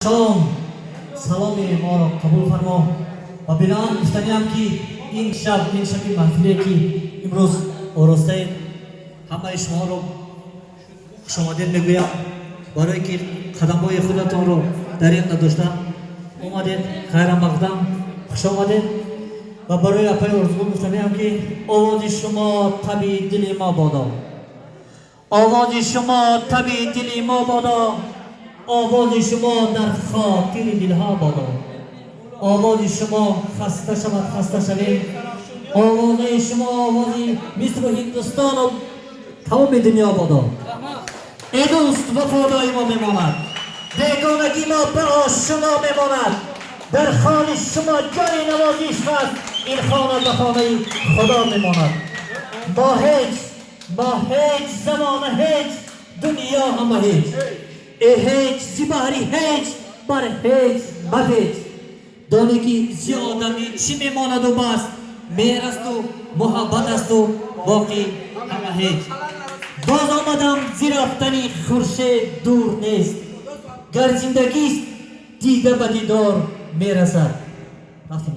Салом, саломи моро қабул фармо. Ва биноан гуфтаниам, ки ин шаб, ин шаби маҳфиле, ки имрӯз оростаед, ҳамаи шуморо хушомадед мегӯям, барое ки қадамҳои худатонро дар ин надошта омадед. Хайрамақдам, хуш омадед. Ва барои апаи Орзугул гуфтаниам, ки овози шумо таби дили мо бодо, овози шумо таби дили мо бодо, овози шумо дар хотири дилҳо бодо. Овози шумо хаста шавад, хаста шавем. Овозаи шумо овози Мисру Ҳиндустону тамоми дунё бодо. Э дӯст, вафодои мо мемонад, бегонагӣ мо ба ошно мемонад. Дар хони шумо ҷои навозиш ҳаст, ин хона ба хонаи Худо мемонад. Мо ҳеҷ, мо ҳеҷ, замона ҳеҷ, дунё ҳама ҳеҷ. Э ҳеҷ, зи баҳри ҳеҷ бар ҳеҷ мапеч. Доне, ки зи одамӣ чӣ мемонаду бас, меҳр асту муҳаббат асту боқӣ ҳама ҳеҷ. Боз омадам зи рафтани хуршед дур нест, гар зиндагист, дида ба дидор мерасад. Рафтем.